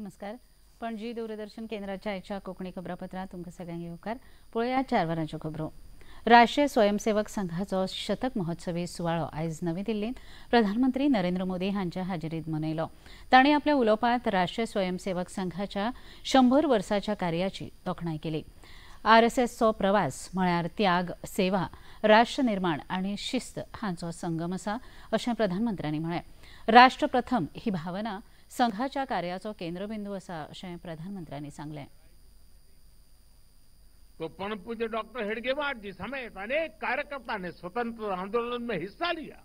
नमस्कार. पणजी दूरदर्शन केंद्राच्या आयच्या कोंकणी खबरापत्रांत तुमकां सगळ्यांक येवकार. पळोवया 4 वरांच्यो खबरो. राष्ट्रीय स्वयंसेवक संघाचो शतक महोत्सवी सुवाळो आयज नवी दिल्लींत प्रधानमंत्री नरेंद्र मोदी हांच्या हाजेरीत मनयलो. तांणी आपल्या उलोवपांत राष्ट्रीय स्वयंसेवक संघाच्या 100 वर्साच्या कार्याची तोखणाय केली. आरएसएसचो प्रवास म्हळ्यार त्याग, सेवा, राष्ट्र निर्माण आनी शिस्त हांचो संगम आसा अशें प्रधानमंत्र्यांनी म्हळें. राष्ट्र प्रथम ही भावना संघाच्या कार्याचो केंद्रबिंदू आसा अशें प्रधानमंत्र्यांनी सांगलें. तो परम पूज्य डॉक्टर हेडगेवार जी समेत अनेक कार्यकर्ता ने स्वतंत्र आंदोलन में हिस्सा लिया.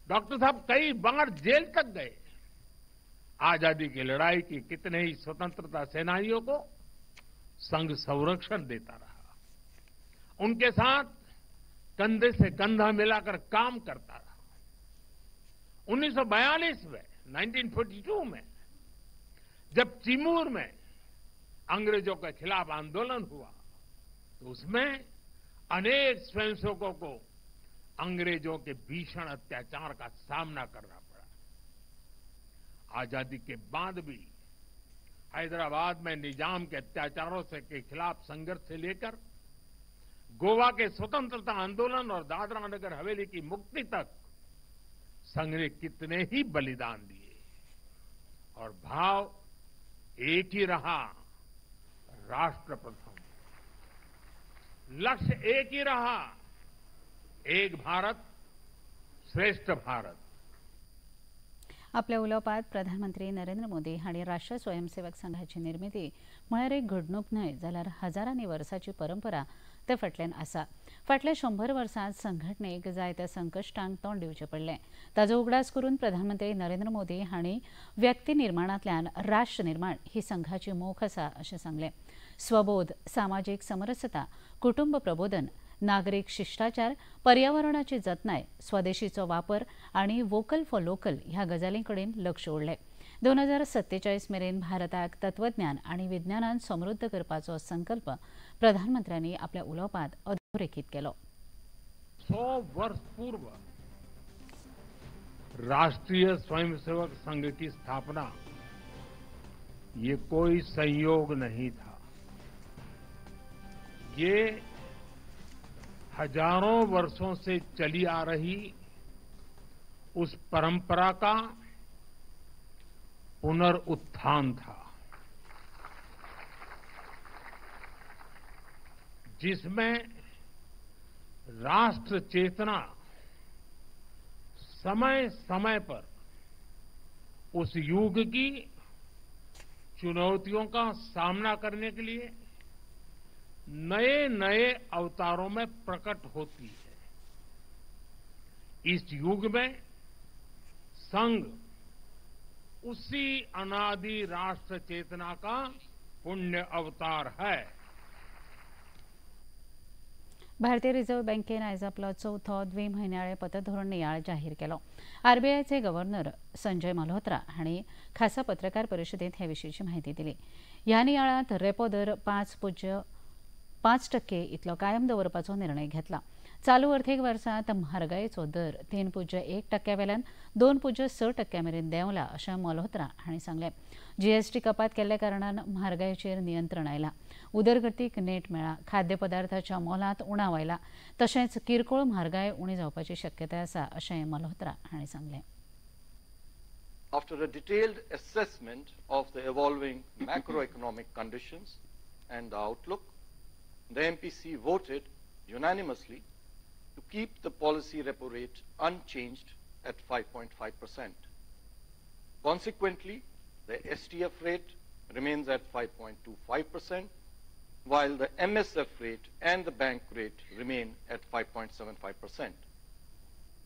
डॉक्टर साहब कई बार जेल तक गए. आजादी की लड़ाई की कितने ही स्वतंत्रता सेनानियों को संघ संरक्षण देता रहा, उनके साथ कंधे से कंधा मिलाकर काम करता रहा. 1942 में 1942 में जब चिमूर में अंग्रेजों के खिलाफ आंदोलन हुआ तो उसमें अनेक स्वयंसेवकों को अंग्रेजों के भीषण अत्याचार का सामना करना पड़ा. आजादी के बाद भी हैदराबाद में निजाम के अत्याचारों से के खिलाफ संघर्ष से लेकर गोवा के स्वतंत्रता आंदोलन और दादरा नगर हवेली की मुक्ति तक संघ ने कितने ही बलिदान दिए और भाव एक ही रहा, राष्ट्र प्रथम. लक्ष्य एक ही रहा, एक भारत श्रेष्ठ भारत. आपल्या उलोवपांत प्रधानमंत्री नरेंद्र मोदी हांणी राष्ट्रीय स्वयंसेवक संघाची निर्मिती म्हळ्यार एक घडणूक न्हय जाल्यार हजारांनी वर्साची परंपरा ते फाटल्यान आसा. फाटल्या 100 वर्सांत संघटनेक जायत्या संकश्टांक तोंड दिवचें पडलें. ताजो उगडास करून प्रधानमंत्री नरेंद्र मोदी हांणी व्यक्ती निर्माणांतल्यान राष्ट्र निर्माण ही संघाची मोख आसा अशें सांगलें. स्वबोध, सामाजीक समरसता, कुटुंब प्रबोधन, नागरीक शिश्टाचार, पर्यावरणाची जतनाय, स्वदेशीचो वापर आनी वोकल फॉर लोकल ह्या गजालीं कडेन लक्ष ओडलें. 2047 मेरेन भारताक तत्वज्ञान आनी विज्ञानान समृद्ध करपाचो संकल्प प्रधानमंत्र्यांनी आपल्या उलोवपांत अधोरेखीत केलो. 100 वर्ष पूर्व राष्ट्रीय स्वयंसेवक संघ की स्थापना ये कोई संयोग नहीं था. ये हजारों वर्षों से चली आ रही उस परंपरा का पुनरुत्थान था जिसमें राष्ट्र चेतना समय समय पर उस युग की चुनौतियों का सामना करने के लिए नए नए अवतारों में प्रकट होती है. इस युग में संघ उसी अनादि राष्ट्र चेतना का पुण्य अवतार है. भारतीय रिझर्व्ह बँकेन आयज आपलो चवथो द्विम्हयन्याळे पतधोरण नियाळ जाहीर केलो. आरबीआयचे गव्हर्नर संजय मल्होत्रा हांणी खासा पत्रकार परिशदेंत हे विशींची म्हायती दिली. ह्या नियाळांत रेपो दर 5.5% इतलो कायम दवरपाचो निर्णय घेतला. चालू अर्थीक वर्सांत म्हारगायेचो दर 3.1% वेल्यान 2.6% मेरेन देंवला अशें मल्होत्रा हांणी सांगलें. जीएसटी कपात केल्ल्या कारणान म्हारगायेचेर नियंत्रण आयलां, उदरगतीक नेट मेळ्ळा, खाद्यपदार्थाच्या मोलांत उणाव आयला, तशेंच किरकोळ म्हारगाय उणी जावपाची शक्यताय आसा अशें मल्होत्रा हांणी सांगलें. After a detailed assessment of the evolving macroeconomic conditions and the outlook, the MPC voted unanimously to keep the policy repo rate unchanged at 5.5%. Consequently, the STF rate remains at 5.25%, while the MSF rate and the bank rate remain at 5.75%.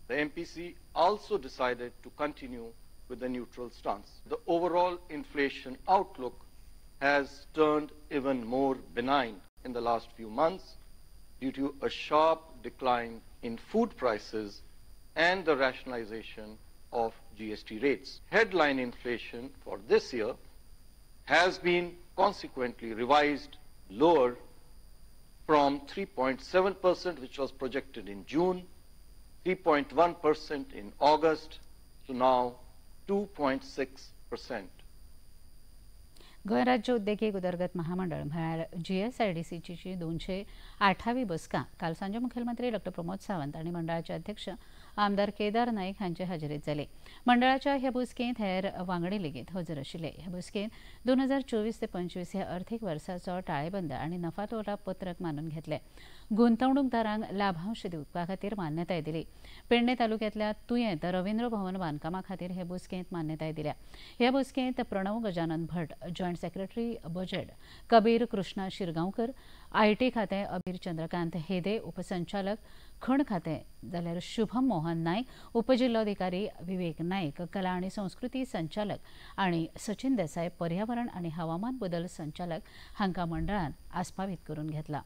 The MPC also decided to continue with the neutral stance. The overall inflation outlook has turned even more benign in the last few months due to a sharp decline in food prices and the rationalization of GST rates. Headline inflation for this year has been consequently revised lower from 3.7%, which was projected in June, 3.1% in August, to now 2.6%. Goa राज्य उद्देगीक उदरगत महामंडळ म्हळ्यार जीएसआयडीसीची 208वी बसका काल सांजे मुखेलमंत्री डॉ प्रमोद सावंत आनी मंडळाचे अध्यक्ष आमदार केदार नाईक हांचे हाजेरीत जाली. मंडळाच्या ह्या बसकेंत हेर वांगडी लेगीत हजर आशिल्ले. ह्या बसकेंत 2024 ते 25 ह्या अर्थीक वर्साचो टाळेबंद आनी नफातोटा पत्रक मानून घेतले. गुंतवणूकदारांक लाभांश दिवपा खातीर मान्यताय दिली. पेडणे तालुक्यांतल्या तुयेंत रवींद्र भवन बांदकामा खातीर हे बसकेंत मान्यताय दिल्या. ह्या बसकेंत Pranav Gajanan Bhat, joint secretary budget Kabir Krishna Shirgaonkar, IT खातें अबीर चंद्रकांत हेदे, उपसंचालक खण खातें जाल्यार शुभम मोहन नायक, उपजिल्लोधिकारी विवेक नायक, कला आनी संस्कृती संचालक आनी सचिन देसाय, पर्यावरण आनी हवामान बदल संचालक हांकां मंडळान आस्पावीत करून घेतला.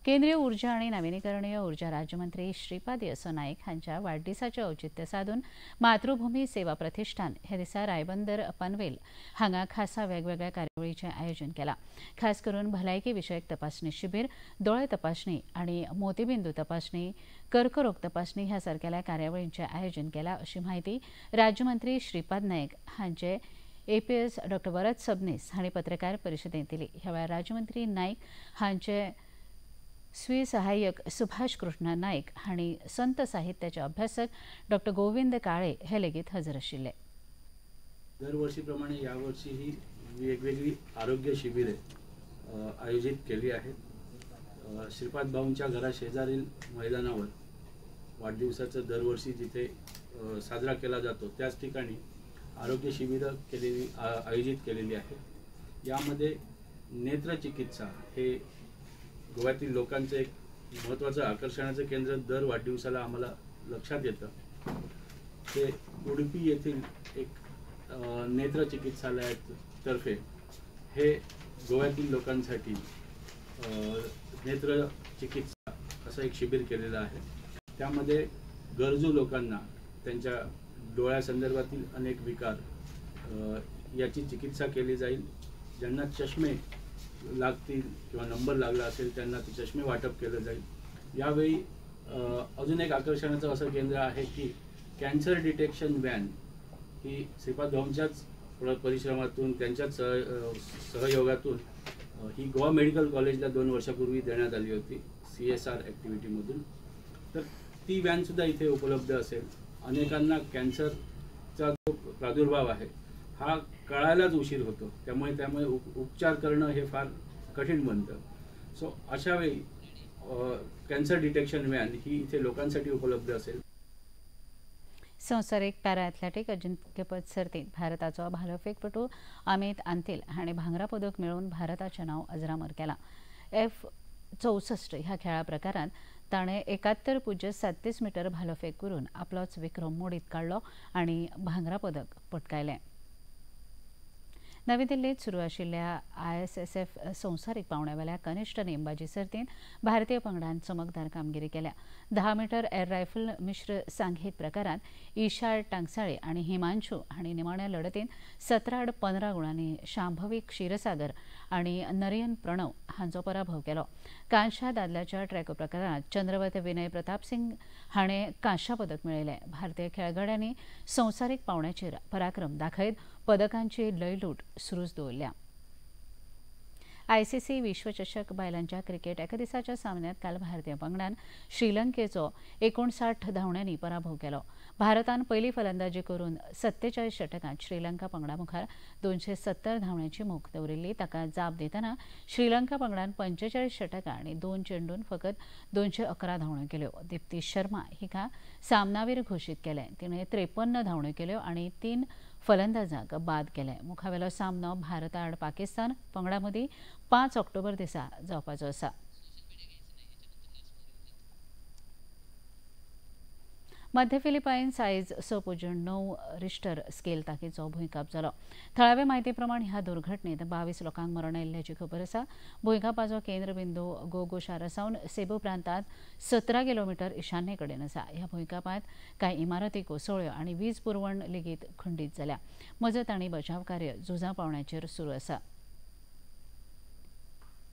केंद्रीय ऊर्जा आनी नविनीकरणीय ऊर्जा राज्यमंत्री श्रीपाद यसो नाईक हांच्या वाडदिसाचें औचित्य सादून मातृभूमी सेवा प्रतिष्ठान हे दिसा रायबंदर पनवेल हांगा खासा वेगवेगळ्या कार्यावळीचें आयोजन केलां. खास करून भलायकी विशयक तपासणी शिबीर, दोळे तपासणी आनी मोतीबिंदू तपासणी, कर्करोग तपासणी ह्या सारकेल्या कार्यावळींचें आयोजन केलां अशी म्हायती राज्यमंत्री श्रीपाद नाईक हांचे एपीएस डॉ वरद सबनीस हांणी पत्रकार परिशदेंत दिली. ह्या वेळार राज्यमंत्री नाईक हांचे स्वीय सहाय्यक सुभाष कृष्ण नाईक हांणी संत साहित्याचे अभ्यासक डॉ गोविंद काळे हे लेगीत हजर आशिल्ले. दरवर्षीप्रमाणे यावर्षी ही वेगवेगळी आरोग्य शिबिरे आयोजित केली आहेत. श्रीपाद भाऊंच्या घराशेजारील मैदानावर वाढदिवसाचं दरवर्षी जिथे साजरा केला जातो त्याच ठिकाणी आरोग्य शिबिरं केलेली आयोजित केलेली आहेत. यामध्ये नेत्रचिकित्सा हे गोव्यातील लोकांचं एक महत्त्वाचं आकर्षणाचं केंद्र दर वाढदिवसाला आम्हाला लक्षात येतं. ते उडुपी येथील एक नेत्र चिकित्सालयातर्फे हे गोव्यातील लोकांसाठी नेत्र चिकित्सा असं एक शिबिर केलेलं आहे. त्यामध्ये गरजू लोकांना त्यांच्या डोळ्यासंदर्भातील अनेक विकार याची चिकित्सा केली जाईल. ज्यांना चष्मे लागतील किंवा नंबर लागला असेल त्यांना ते चष्मे वाटप केलं जाईल. यावेळी अजून एक आकर्षणाचं असं केंद्र आहे की कॅन्सर डिटेक्शन व्हॅन ही श्रीपाद भाऊंच्याच परिश्रमातून त्यांच्याच सहयोगातून ही गोवा मेडिकल कॉलेजला 2 वर्षापूर्वी देण्यात आली होती CSR ॲक्टिव्हिटीमधून. तर ती व्हॅनसुद्धा इथे उपलब्ध असेल. अनेकांना कॅन्सरचा जो प्रादुर्भाव आहे हा कळायलाच उशीर होतो, त्यामुळे उपचार करणं हे फार कठीण बनतं. सो अशा वेळी कॅन्सर डिटेक्शन व्हॅन ही इथे लोकांसाठी उपलब्ध असेल. संवसारीक पॅरा ॲथलेटिक अजिंक्यपद सर्तीत भारताचो भालोफेकपटू अमित अंतिल हाणें भांगरा पदक मेळोवन भारताचें नांव अजरामर केलां. F64 ह्या खेळा प्रकारांत ताणें 71.37 मिटर भालोफेक करून आपलोच विक्रम मोडीत काडलो आनी भांगरा पदक पटकायलें. नवी दिल्लीत सुरू आशिल्ल्या ISSF संवसारीक पावंड्यावेल्या कनिश्ठ नेमबाजी सर्तींत भारतीय पंगडान चमकदार कामगिरी केल्या. 10 मीटर एअर रायफल मिश्र सांघिक प्रकारांत ईशा टांगसाळे आनी हिमांशू हांणी निमाण्या लढतींत 17-15 गुणांनी शांभवी क्षीरसागर आनी नरियन प्रणव हांचो पराभव केलो. कांशा दादल्याच्या ट्रॅक प्रकारांत चंद्रवत विनय प्रताप सिंग हाणें कांशा पदक मेळयलें. भारतीय खेळगड्यांनी संवसारीक पावंड्याचेर पराक्रम दाखयत पदकांची लयलूट सुरूच दवरल्या. ICC विश्वचषक बायलांच्या क्रिकेट एका दिसाच्या सामन्यात काल भारतीय पंगडान श्रीलंकेचो 59 धांवड्यांनी पराभव केलो. भारतान पयली फलंदाजी करून 47 षटकांत श्रीलंका पंगडा मुखार 270 धांवड्यांची मोख दवरिल्ली. ताका जाप दितना श्रीलंका पंगडान 45 षटकां आनी 2 चेंडून फकत 211 धांवड्यो केल्यो. दीप्ती शर्मा हिका सामनावीर घोशीत केलें. तिणें 53 धांवड्यो केल्यो आनी 3 फलंदाजांक बाद केले. मुखावेलो सामनो भारता आड पाकिस्तान पंगडा मदीं 5 ऑक्टोबर दिसा जावपाचो आसा. मध्य फिलिपायन्स आयज 6.9 रिश्टर स्केल ताकीचो भुंयकांप जालो. थळावे म्हायती प्रमाण ह्या दुर्घटनेत 22 लोकांक मरण आयिल्ल्याची खबर आसा. भुंयकांपाचो केंद्रबिंदू गोगो शारा सावन सेबू प्रांतांत 17 किलोमिटर ईशान्ये कडेन आसा. ह्या भुंयकांपांत कांय इमारती कोसळ्यो आनी वीज पुरवण लेगीत खंडीत जाल्या. मजत आनी बचाव कार्य झुजा पावण्याचेर सुरू आसा.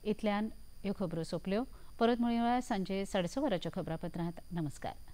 इतल्यान ह्यो खबरो सोंपल्यो. परत मेळुया सांजे 6:30 वरांच्या खबरापत्रांत. नमस्कार.